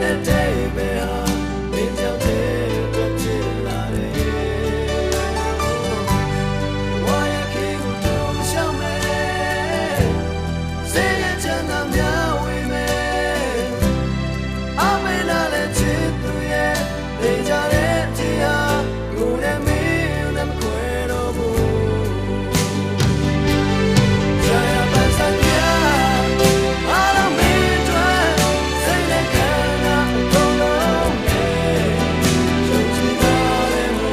တဲ့တိတ်ပဲဟာမင်းကြောင့်တဲ့အတွက်ဖြစ်လာတယ်ဝါရခေကိုတူရှောင်းမယ်စေရချမ်းသာများဝေမယ်အမေနာလည်းချစ်သူရဲ့နေကြတဲ့တရားကိုလည်းမင်းလည်းမခွဲတော့ဘူး ရာပန်ဆိုင်ပြအားလုံးမင်းတို့စိတ်နဲ့ခန္ဓာအကုန်လုံးနဲ့ယုံကြည်တော်တဲ့မူ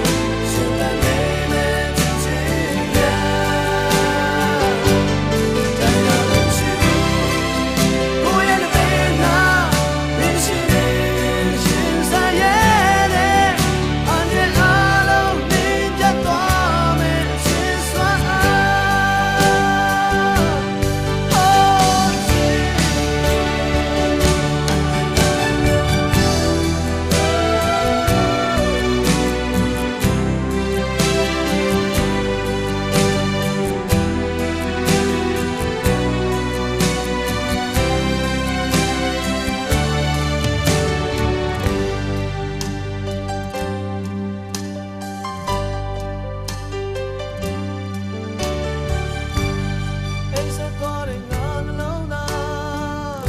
ရှင်သန်နေမယ်ချစ်ချင်းများတရားမရှိဘူးကိုယ့်ရဲ့ဘေးနာမင်းရှိနေရှင်ဆိုင်ရဲ့တဲ့အန်ရဲ့အားလုံးနေပြတ်သွားမယ်ရှင်စွမ်းအား Oh, အိမ်ဆက်သွားတဲ့ငါနှလုံးသား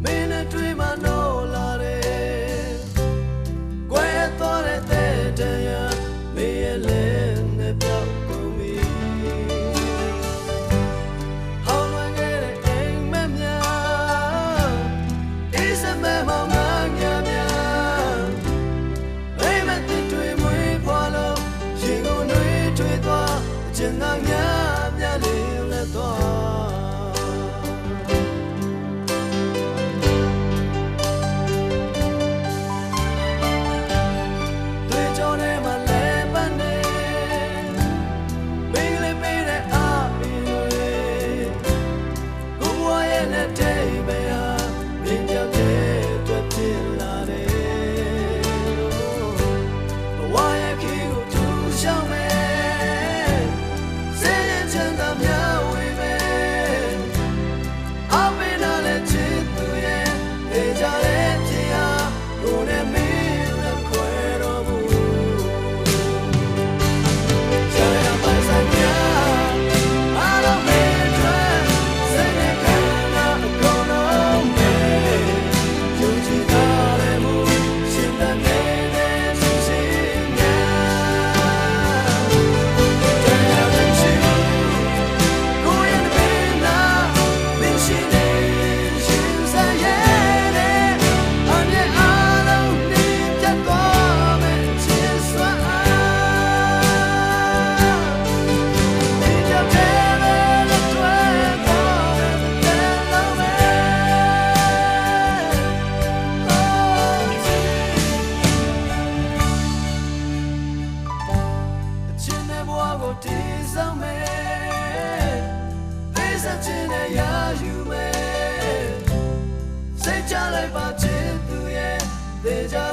မင်းနဲ့တွေ့မှတော့လာတယ်။ကွယ်သွားတဲ့တဲ့တရားမင်းရဲ့လက်နဲ့ပြောက်ကုန်ပြီ။ဟောင်းလွန်ခဲ့တဲ့အိမ်မက်များအိစမဲမောင်ငါညာများအိမ်မက်တွေမွေးဖွာလို့ရေကုန်တွေထွေသွားအကျဉ်းသားများများလေးလက်သွား တွေ့ကြုံနေမှာလဲပန်းနေမင်းကလေးပေးတဲ့အားအင်းတွေကိုဘွားရဲ့နဲ့တိတ်ပဲဟာမင်းကြောင့်တဲ့အတွက်ဖြစ်လာတယ်ဘဝရဲ့ခီးကိုထူရှောင်းမယ်စေရင်ချမ်းသာများဝေမယ်အမေနာလည်းချစ်သူရဲ့နေကြတဲ့ဖြစ်ဟာကိုယ်နဲ့မင်းလည်းခွဲတော့ဘူး ရာရာပိုင်ဆိုင်များအားလုံးပဲအတွက်စိတ်နဲ့ခန္ဓာအကုန်လုံးပဲယုံကြည်ထားတဲ့မူရှင်သန်နေတဲ့သူရှိများတရားမရှိဘူးကိုယ့်ရဲ့ဘေးနာမင်းရှိနေရှင်ဆိုင်ရဲ့တဲ့အမြဲအားလုံးနေပြတ်သွားမယ်ချစ်စွမ်းအား ဒီကြောင့်တဲ့လက်တွဲတော့တဲ့လုံးပဲ အချင်းတဲ့ဘဝကိုတည်ဆောင်မယ်ပေးစချင်တဲ့ရာယူမယ်စိတ်ချလိုက်ပါချစ်သူရဲ့တေချာ